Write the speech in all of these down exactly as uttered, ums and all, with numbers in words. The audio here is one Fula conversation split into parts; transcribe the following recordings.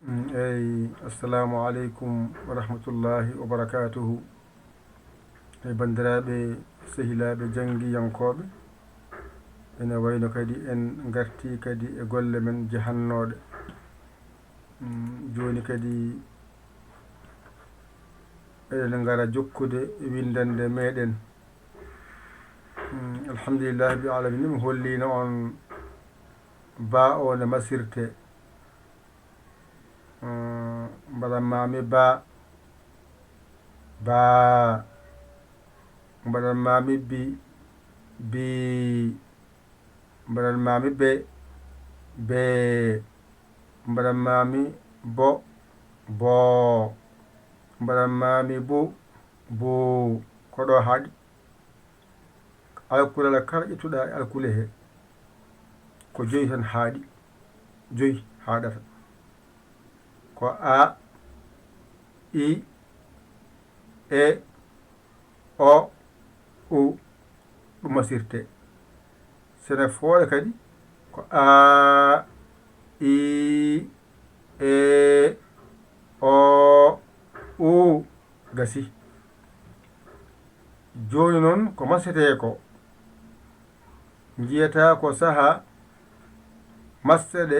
Mm, eyi, assalamu aleykum wa rahmatullahi wa barakatuhu. E banndiraaɓe, sehilaaɓe janngiyankooɓe, ene wayno kadi en ngartii kadi e golle men jahannooɗe. Mm, jooni kadi eɗen ngara jokkude winndannde meɗen. Mm, alhamdulillahi rabbil alamina, mi holliino on baa o no masirtee. Mm, mbaɗan maa mi baa, baa. Mbaɗan maa mi bi, bii. Mbaɗan maa mi be, bee. Mbaɗan maa mi bo, boo. Mbaɗan maa mi bu, buu. Ko ɗo haaɗi. Alkulal kala ƴettuɗaa e alkule he, ko joyi tan haaɗi, joyi haaɗata. Ko a, i, e, o, u, ɗum masirtee. Sene fooɗa kadi ko a, i, e, o, u, gasi. Jooni noon ko masetee ko, njiyataa ko sahaa masɗe ɗe,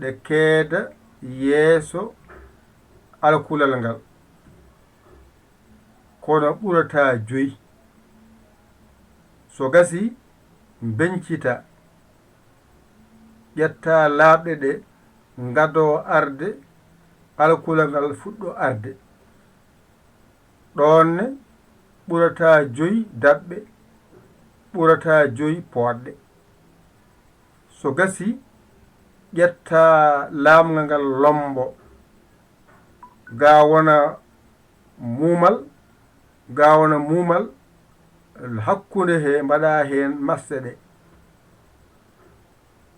ɗe keeda yeeso alkulal ngal, kono ɓurataa joyi. So gasii, mbeñcitaa, ƴettaa laaɓɗe ɗe, ngadoo arde, alkulal ngal fuɗɗo arde. Ɗoon ne ɓurataa joyi daɓɓe, ɓurataa joyi pooɗɗe. So gasii, ƴettaa laamngal ngal lommbo, gaa wona muumal, gaa wona muumal, hakkunde he mbaɗaa heen masɗe ɗe.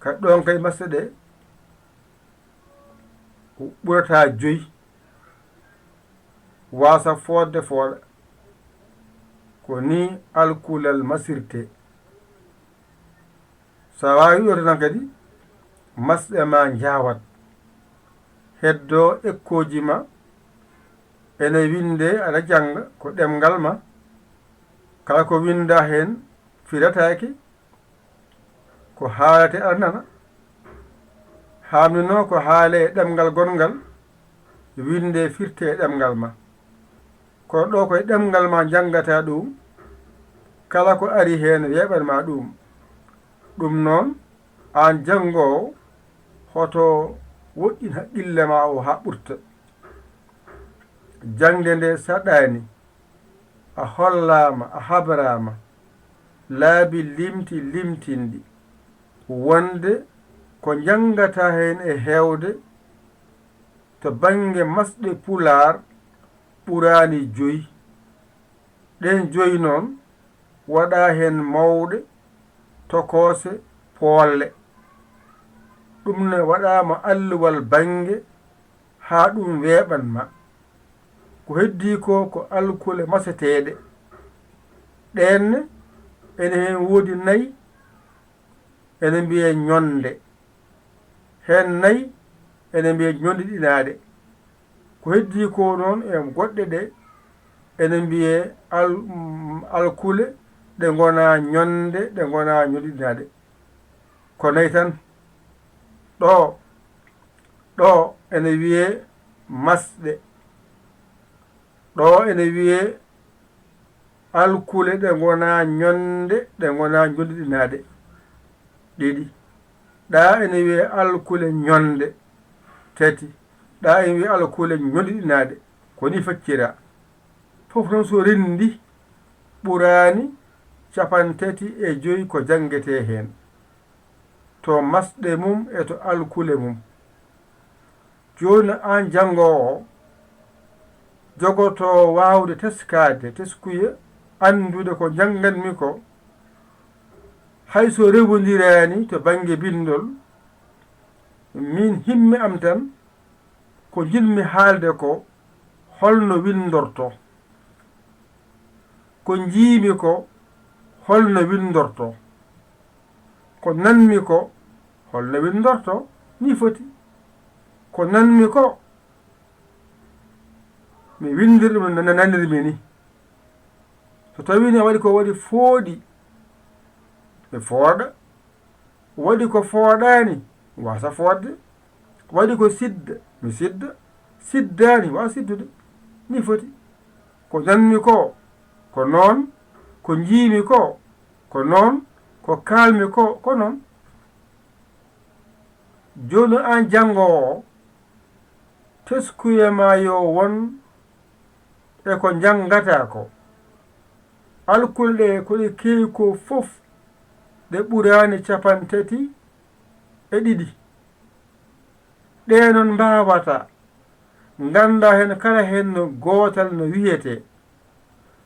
Ka ɗoon kay masɗe ɗe, ɓurataa joyi, waasa fooɗde fooɗa. Ko nii alkulal masirtee. So a waawii ɗo tan kadi, masɗe ma njaawat. Heddoo ekkooji ma ene winndee, aɗa jannga, ko ɗemngal ma. Kala ko winndaa heen firataake, ko haalatee aɗa nana. Haamninoo ko haalee e ɗemngal gonngal, winndee firtee e ɗemngal ma. Kono ɗo ko e ɗemngal ma njanngataa ɗum, kala ko ari heen weeɓan ma ɗum. Ɗum noon, aan janngoowo, hoto woɗɗin haqqille ma o haa ɓurta. Jaŋde nde saɗaani, a hollaama, a habraama laabi limti limtinɗi, wonde ko njanngataa heen e heewde to bannge masɗe Pulaar ɓuraani joyi. Ɗeen joyi noon, waɗaa heen mawɗe, tokoose, poolle. Ɗum ne waɗaama alluwal bannge haa ɗum weeɓan ma. Ko heddii ko, ko alkule maseteeɗe. Ɗeen ne, ene heen woodi nayi, ene mbiyee ñonde. Heen nayi, ene mbiyee ñondiɗinaaɗe. Ko heddii ko noon e goɗɗe ɗe, ene mbiyee al-, mm, alkule ɗe ngonaa ñonde, ɗe ngonaa ñondiɗinaaɗe. Ko nayi tan. Ɗo, ɗo ene wiyee masɗe. Ɗo ene wiyee alkule ɗe ngonaa ñonde, ɗe ngonaa ñondiɗinaaɗe. Ɗiɗi. Ɗa ene wiyee alkule ñonde. Tati. Ɗa ene wiyee alkule ñondiɗinaaɗe. Ko nii facciraa. Fof noon so renndi, ɓuraani cappanɗe tati e joyi ko janngetee heen, to masɗe mum e to alkule mum. Jooni aan janngoowo o, jogotoo waawde teskaade, teskuya, anndude ko njannganmi ko, hay so rewondiraani to bannge binndol, miin himme am tan, ko njiɗmi haalde ko holno winndortoo, ko njiimi ko holno winndortoo, ko nanmi ko holno winndortoo, nii foti. Ko nanmi ko, mi winndir ɗum no nanirmi ni. So tawii ne waɗi ko waɗi fooɗi, mi fooɗa. Waɗi ko fooɗaani, waasa fooɗde. Waɗi ko sidda, mi sidda. Siddaani, waasa siddude. Ni foti. Ko nanmi ko, ko noon. Ko njiimi ko, ko noon. Ko kaalmi ko, ko noon. Jooni aan janngoowo, teskuya ma yo won e ko njanngataa ko. Alkule ɗe ko ɗe keewi ko fof, ɗe ɓuraani cappanɗe tati e ɗiɗi. Ɗe noon mbaawata ngannda heen kala heen no gootal no wiyetee,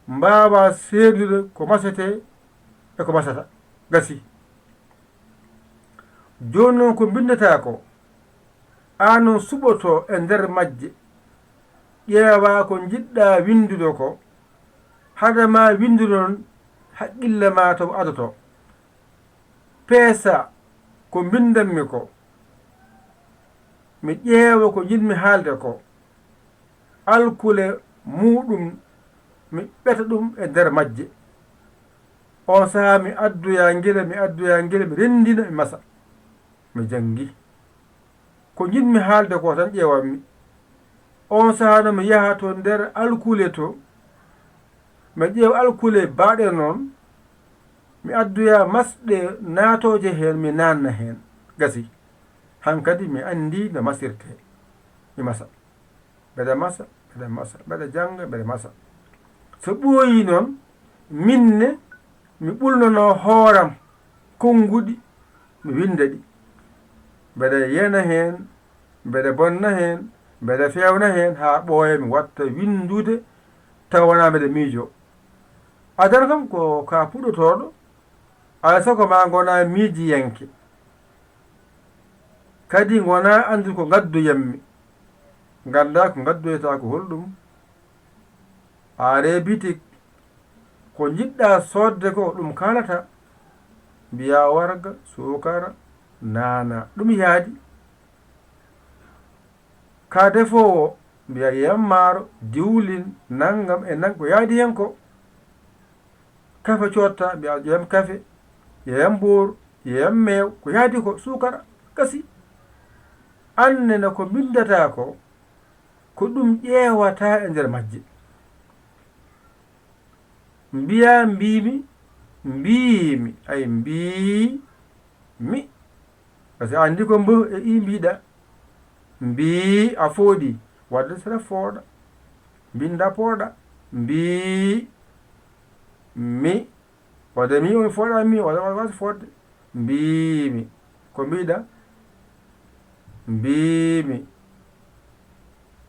mbaawa seedude ko masetee e ko masata. Gasi. Jooni noon ko mbinndataa ko, aan noon suɓoto e nder majje, ƴeewa ko njiɗɗaa winndude ko, hade ma winndude noon haqqille ma to adotoo. Peesa ko mbinndanmi ko, mi ƴeewa ko njiɗmi haalde ko, alkule muuɗum mi ɓeta ɗum e nder majje. Oon sahaa mi addoya ngila, mi addoya ngila, mi renndina, mi masa. Mi janngi. Ko njiɗmi haalde ko tan ƴeewammi. Oon sahaa no mi yaha to nder alkule to, mi ƴeewa alkule baaɗe noon, mi addoya masɗe naatooje heen, mi naanna heen. Gasi. Hankadi mi anndi no masirtee. Mi masa. Mbeɗa masa, mbeɗa masa, mbeɗa jannga, mbeɗa masa. So ɓooyii noon, miin ne mi ɓulnanoo hooram konnguɗi, mi winnda ɗi. Mbeɗa yena heen, mbeɗa bonna heen, mbeɗa feewna heen, haa ɓooya mi waɗta winndude tawa wonaa mbeɗa miijoo. Adana kam ko ka puɗɗotooɗo, alaa e sago ma ngonaa miijiyanke. Kadi ngonaa anndude ko ngaddoyammi. Nganndaa ko ngaddoyta ko holɗum. A aree bitik, ko njiɗɗaa soodde ko ɗum kaalata. Mbiyaa warga, suukara, naana. Ɗum yaadi. Ka defoowo, mbiyaa yeeyam maaro, diwlin, nanngam e nanngam, ko yaadi heen ko. Kafe cootta, mbiyaa yeeyam kafe, yeeyam booro, yeeyam meew, ko yaadi ko, suukara, gasi. Aan ne ko mbinndataa ko, ko ɗum ƴeewataa e nder majje. Mbiyaa mbiimi, mbiimi, ay mbiimi. Par ce que a anndi ko mbo e i mbiɗa. Mbii a fooɗi. Wadde sera fooɗa. Mbinnda pooɗa. Mbii mi. Wadde mi o mi fooɗa mi. Wadde wadde wadde fooɗde. Mbiimi. Ko mbiɗa? Mbiimi.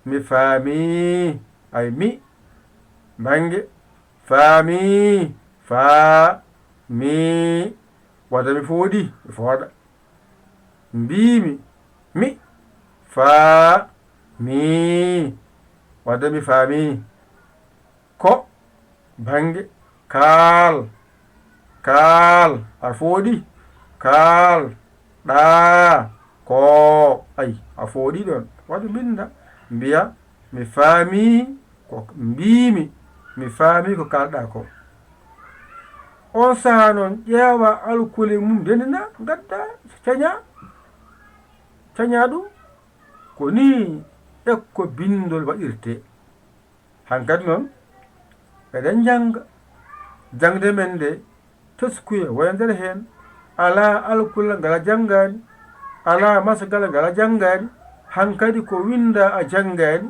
Mi faami. Ay mi. Bannge. Faami. Faa. Mi. Wadde mi fooɗi. Mi fooɗa. Mbiimi, mi faami. Wadde mi faami. Ko bannge kaal. Kaal, a fooɗi. Kaal, ɗaa, ko. Ay, a fooɗi ɗoon. Wadde mbinnda, mbiya, mi faami ko mbiimi, mi faami ko kaalɗaa ko. Oon sahaa noon, ƴeewa alkule mum, ndendina, ngadda, caña, caña ɗum. Ko nii ekko binndol waɗirtee. Hankadi noon, eɗen njannga. Jaŋde men nde, teskuya wona nder heen, alaa alkule ngala janngaani, alaa masgala ngala janngaani, hankadi ko winndaa a janngaani,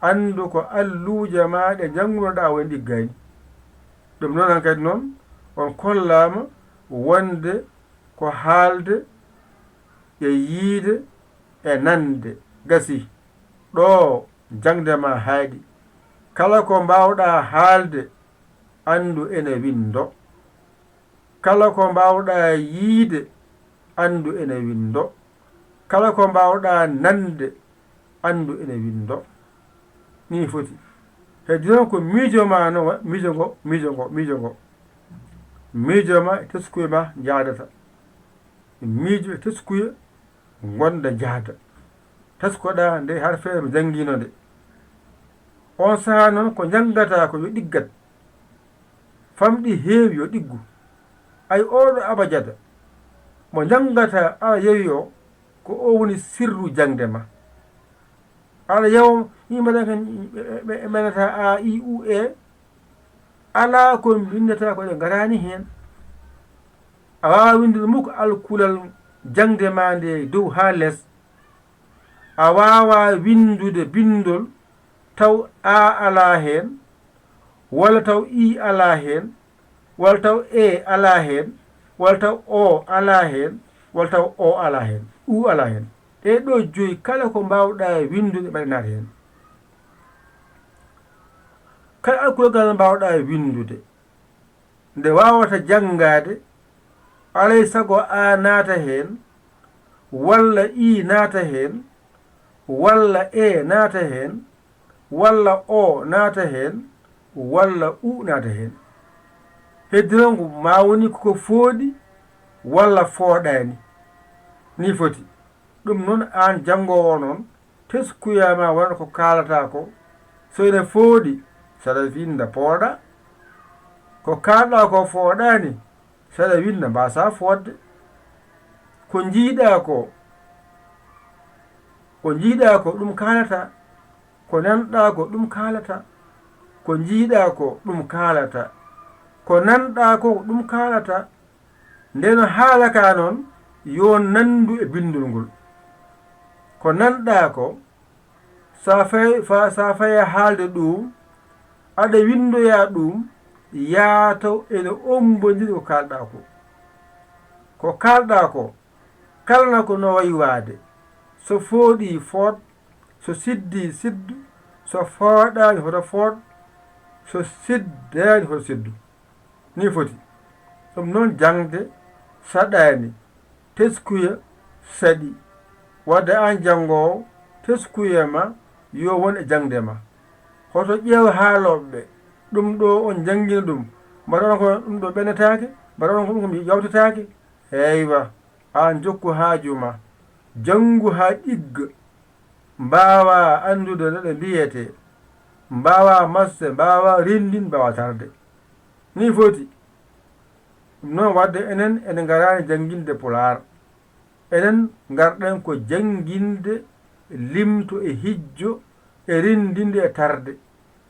anndu ko alluuje maa ɗe njanngunoɗaa woni ɗiggaani. Ɗum noon hankadi noon, on kollaama wonde ko haalde e yiyde e nande. Gasi, ɗoo jaŋde maa haaɗi. Kala ko mbaawɗaa haalde, anndu ene winndo. Kala ko mbaawɗaa yiyde, anndu ene winndo. Kala ko mbaawɗaa nande, anndu ene winndo. Nii foti. Heddi noon ko miijo maa no wa-, miijo ngo, miijo ngo, miijo ngo. Miijo maa e teskuya maa njaadata. Miijo e teskuya ngonda njaada. Taskoɗaa nde harfeere mi janngiino nde. On sahaa noon ko njanngataa ko yo ɗiggat. Famɗi heewi yo ɗiggu. Ay ooɗo abajada mo njanngataa aɗa yewi o, ko o woni sirru jaŋde ma. Aɗa yewa yimɓe ɓen kan ɓe ɓe ɓe mbaɗata a i u e. Alaa ko mbinndataa ko ɗe ngaraani heen. A waawaa winndude muk alkulal jaŋde maa nde dow haa les. A waawaa winndude binndol taw a alaa heen, walla taw i alaa heen, walla taw e alaa heen, walla taw o alaa heen, walla taw o alaa heen, u alaa heen. Ɗee ɗoo joyi kala ko mbaawɗaa winndude mbaɗe naata heen. Kala alkulal ngal mbaawɗaa winndude nde waawata janngaade, alay sago a naata heen, walla i naata heen, walla e naata heen, walla o naata heen, walla u naata heen. Heddirangu ma woni ko fooɗi walla fooɗaani. Ni foti. Ɗum noon aan janngoowo noon, teskuya ma wona ko kaalataa ko. So ene fooɗi, saɗa winnda pooɗa. Ko kaalɗaa ko fooɗaani, saɗa winnda mbaasaa fooɗde. Ko njiiɗaa ko, ko njiiɗaa ko ɗum kaalataa. Ko nanɗaa ko ɗum kaalataa. Ko njiiɗaa ko ɗum kaalataa. Ko nanɗaa ko ɗum kaalataa. Ndeen haala kaa noon yo nanndu e binndol ngol. Ko nanɗaa ko, so a fay-, fa-, so a faya haalde ɗum, aɗa winndoya ɗum, yaa taw ene ommbondiri ko kaalɗaa ko. Ko kaalɗaa ko, kala na ko no wayi waade. So fooɗii fooɗ, so siddii siddu, so fooɗaani hoto fooɗ, so siddaani hoto siddu. Ni foti. Ɗum noon jaŋde saɗaani, teskuya saɗi. Wadde aan janngoowo, teskuya ma yo won e jaŋde ma. Hoto ƴeew haalooɓe ɓe. Ɗum ɗo on njanngina ɗum, mbaɗa on ko ɗum ɗo ɓennataake, mbaɗa on ko ɗum ko yawtataake. Eywa, aan jokku haaju ma. Janngu haa ɗigga. Mbaawaa anndude no ɗe mbiyetee, mbaawaa masde, mbaawaa renndinde, mbaawaa tarde. Ni foti. Ɗum noon wadde enen, ene ngaraani jannginde Pulaar. Enen ngarɗen ko jannginde limto e hijjo e renndinde e tarde.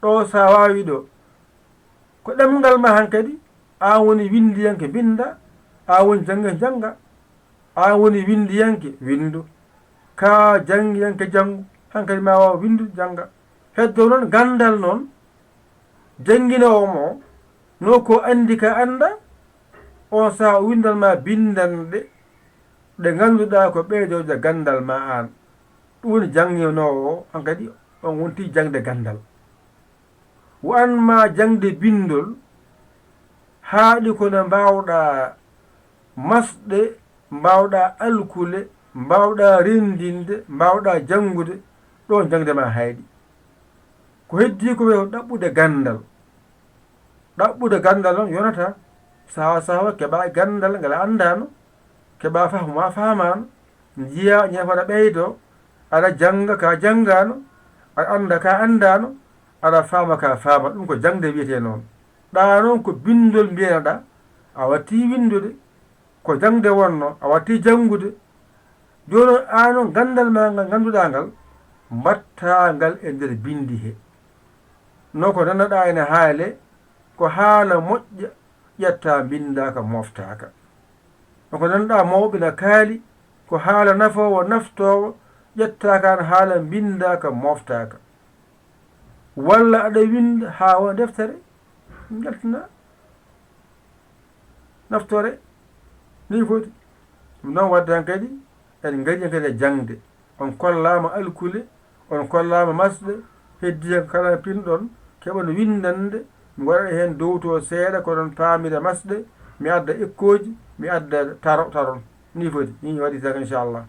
Ɗo so a waawii ɗo, ko ɗemngal ma hankadi, aan woni winndiyanke mbinnda, aan woni jannge jannga. Aan woni winndiyanke, winndu. Ka janngiyanke, janngu. Hankadi ma waaw winndu, jannga. Heddo noon ganndal noon, jannginoowo mo, no ko anndi ka annda, on saha o winndan ma binndanɗe ɗe ngannduɗaa ko ɓeydooje ganndal ma aan. Ɗum woni jannginoowo o, hankadi on wonti jaŋde ganndal. Wo an ma jaŋde binndol, haaɗi ko no mbaawɗaa masɗe, mbaawɗaa alkule, mbaawɗaa renndinde, mbaawɗaa janngude, ɗoon jaŋde ma hayɗi. Ko heddii ko wiyetee ɗaɓɓude ganndal. Ɗaɓɓude ganndal noon yonataa. Sahaa sahaa keɓaa ganndal ngal a anndaano, keɓaa fahmu ma faamaano, njiyaa ñeefa aɗa ɓeydoo, aɗa jannga ka janngaano, aɗa annda ka anndaano, aɗa faama ka faama. Ɗum ko jaŋde wiyetee noon. Ɗaa noon ko binndol mbiyanaɗaa, a wattii winndude. Ko jaŋde wonnoo, a wattii janngude. Jooni noon, aan noon, ganndal maa ngal ngannduɗaa ngal, mbaɗtaa ngal e nder binndi he. No ko nanaɗaa ene haalee, ko haala moƴƴa ƴettaa mbinndaaka mooftaaka. No ko nanaɗaa mawɓe na kaali, ko haala nafoowo naftoowo ƴettaa kaan haala mbinndaaka mooftaaka. Walla aɗa winnda haa wona deftere, njaltina, naftore, ni foti. Ɗum noon wadde han kadi, en ngarii han kadi e jaŋde. On kollaama alkule, on kollaama masɗe, heddii hen ko kala pinɗon, keɓon winndannde, mi waɗa heen dowto seeɗa, ko ɗon paamira masɗe, mi adda ekkooji, mi adda taro, taron. Ni foti, ni waɗi tan, inchallah.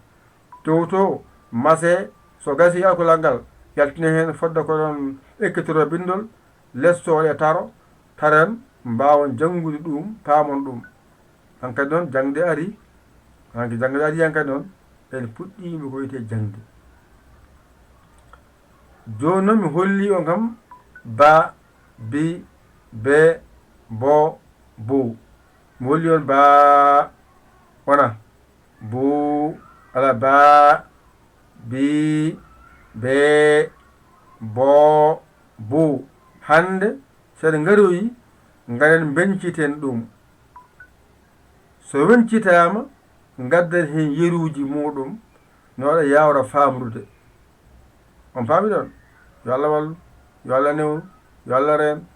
Dowto, mase, so gasii alkulal ngal, yaltine heen fodde ko ɗon ekkitoro binndol, lesto waɗe taro, taren, mbaawon janngude ɗum, paamon ɗum. Hankadi noon, jaŋde arii, hankadi jaŋde arii, hankadi noon, en puɗɗiima ko wiyetee jaŋde. Jooni noon mi hollii on kam ba, bi, be, bo, bu. Mi hollii on ba, wona, bu, ala ba, bi, be, bo, bu. Hannde, so en ngaroyi, ngaren mbeñciten ɗum. So weñcitaama, ngadden heen yeruuji muuɗum, no waɗa yaawra faamrude. On paami ɗon? Yo Allah wallu, yo Allah newnu, yo Allah reen,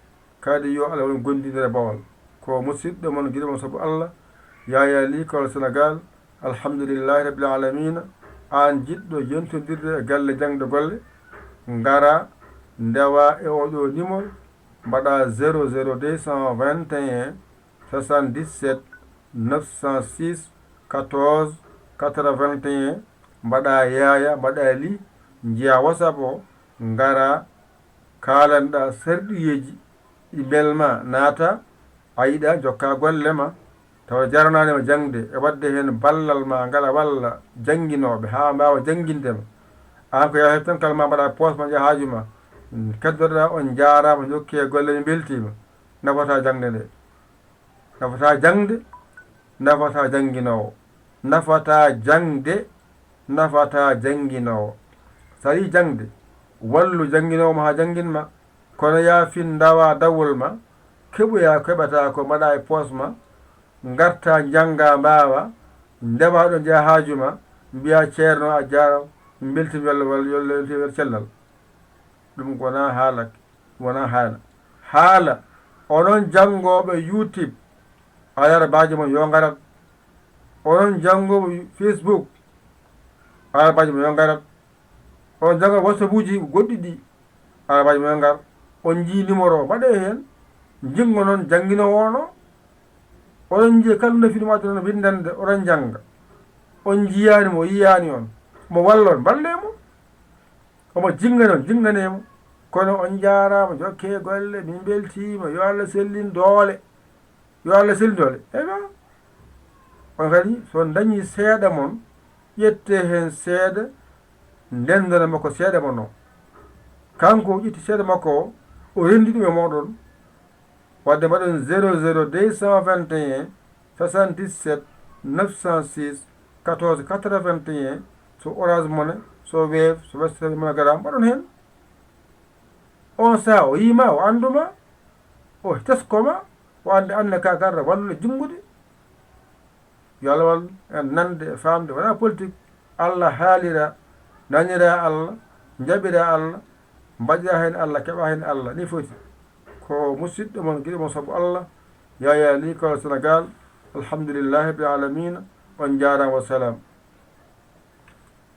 kadi yo Allah won gondinere bawal. Ko musidɗo mon, giɗo mon sabu Allah, Yaya Ly Kol Sénégal. Alhamdulillahi Rabbil Alamina. Aan jiɗɗo yentondirde e galle jaŋde golle, ngara ndewa e oɗo numéro, mbaɗa zéro zéro deux cent vingt et un soixante-dix-sept neuf cent six quatorze quatre-vingt-un, mbaɗa Yaya, mbaɗa Ly, njiya WhatsApp o, ngara, kaalanɗa sarɗiyeeji ɗi mbelma, naata, a yiɗa jokka golle ma, tawa jaranaani ma jaŋde e waɗde heen ballal ma ngal a walla jannginooɓe haa mbaawa jannginde ma. Aan ko yaha tan kala ma mbaɗa poos ma njaha haaju ma. Keddoɗaa on njaaraama, njokkee golle, mi mbeltiima. Nafata jaŋde nde. Nafata jaŋde, nafata jannginoowo. Nafata jaŋde, nafata jannginoowo. So a yii jaŋde, wallu jannginoowo ma haa janngin ma. Kono yaafin ndawa dawol ma, keɓoya keɓata ko mbaɗa e poos ma, ngarta njannga mbaawa, ndewa ɗo njeya haaju ma, mbiya ceerno a jaaraama, mbeltiima, yo Allah wallu, yo Allah weltin, yo Allah cellal. Ɗum wonaa haala, wonaa haala. Haala, onon janngooɓe YouTube, alarabaajo mon yo ngarat. Onon janngooɓe Facebook, alarabaajo mon yo ngarat. Onon janngooɓe WhatsApp uji goɗɗi ɗi, alarabaajo mon yo ngar. On njii numéro o, mbaɗee heen, njinngo noon jannginoowo on o. Onon njii kala nafi ɗum aduna windande, oɗon njannga. On njiyaani mo, yiyaani on. Mo wallon, mballee mo. Omo jinngani on, jinnganee mo. Kono on njaaraama, jokkee golle, min mbeltiima, yo Allah sellin doole. Yo Allah sellin doole. Eywa. On kadi, so on ndañii seeɗa mon, ƴettee heen seeɗa, ndenndana mo ko seeɗa mon o. Kanko o ƴetti seeɗa makko o, o renndi ɗum e mooɗon. Wadde mbaɗon zéro zéro deux cent vingt et un soixante-dix-sept neuf cent six quatorze quatre-vingt-un, so Orange Money, so Wave, so Western MoneyGram, mbaɗon heen. On saha o yii ma, o anndu ma, o tesko ma, o annda, annda ka garɗa wallude junngude. Yo Allah wallu en nande e faamde, wonaa politique. Allah haalira, nanira Allah, njaɓira Allah, mbaɗira heen Allah, keɓa heen Allah, ni foti. Ko musidɗo mon, giɗo mon sabu Allah, Yaya Ly Kol Sénégal, alhamdulillahi rabbil alamina, on njaaraama, wa salaam.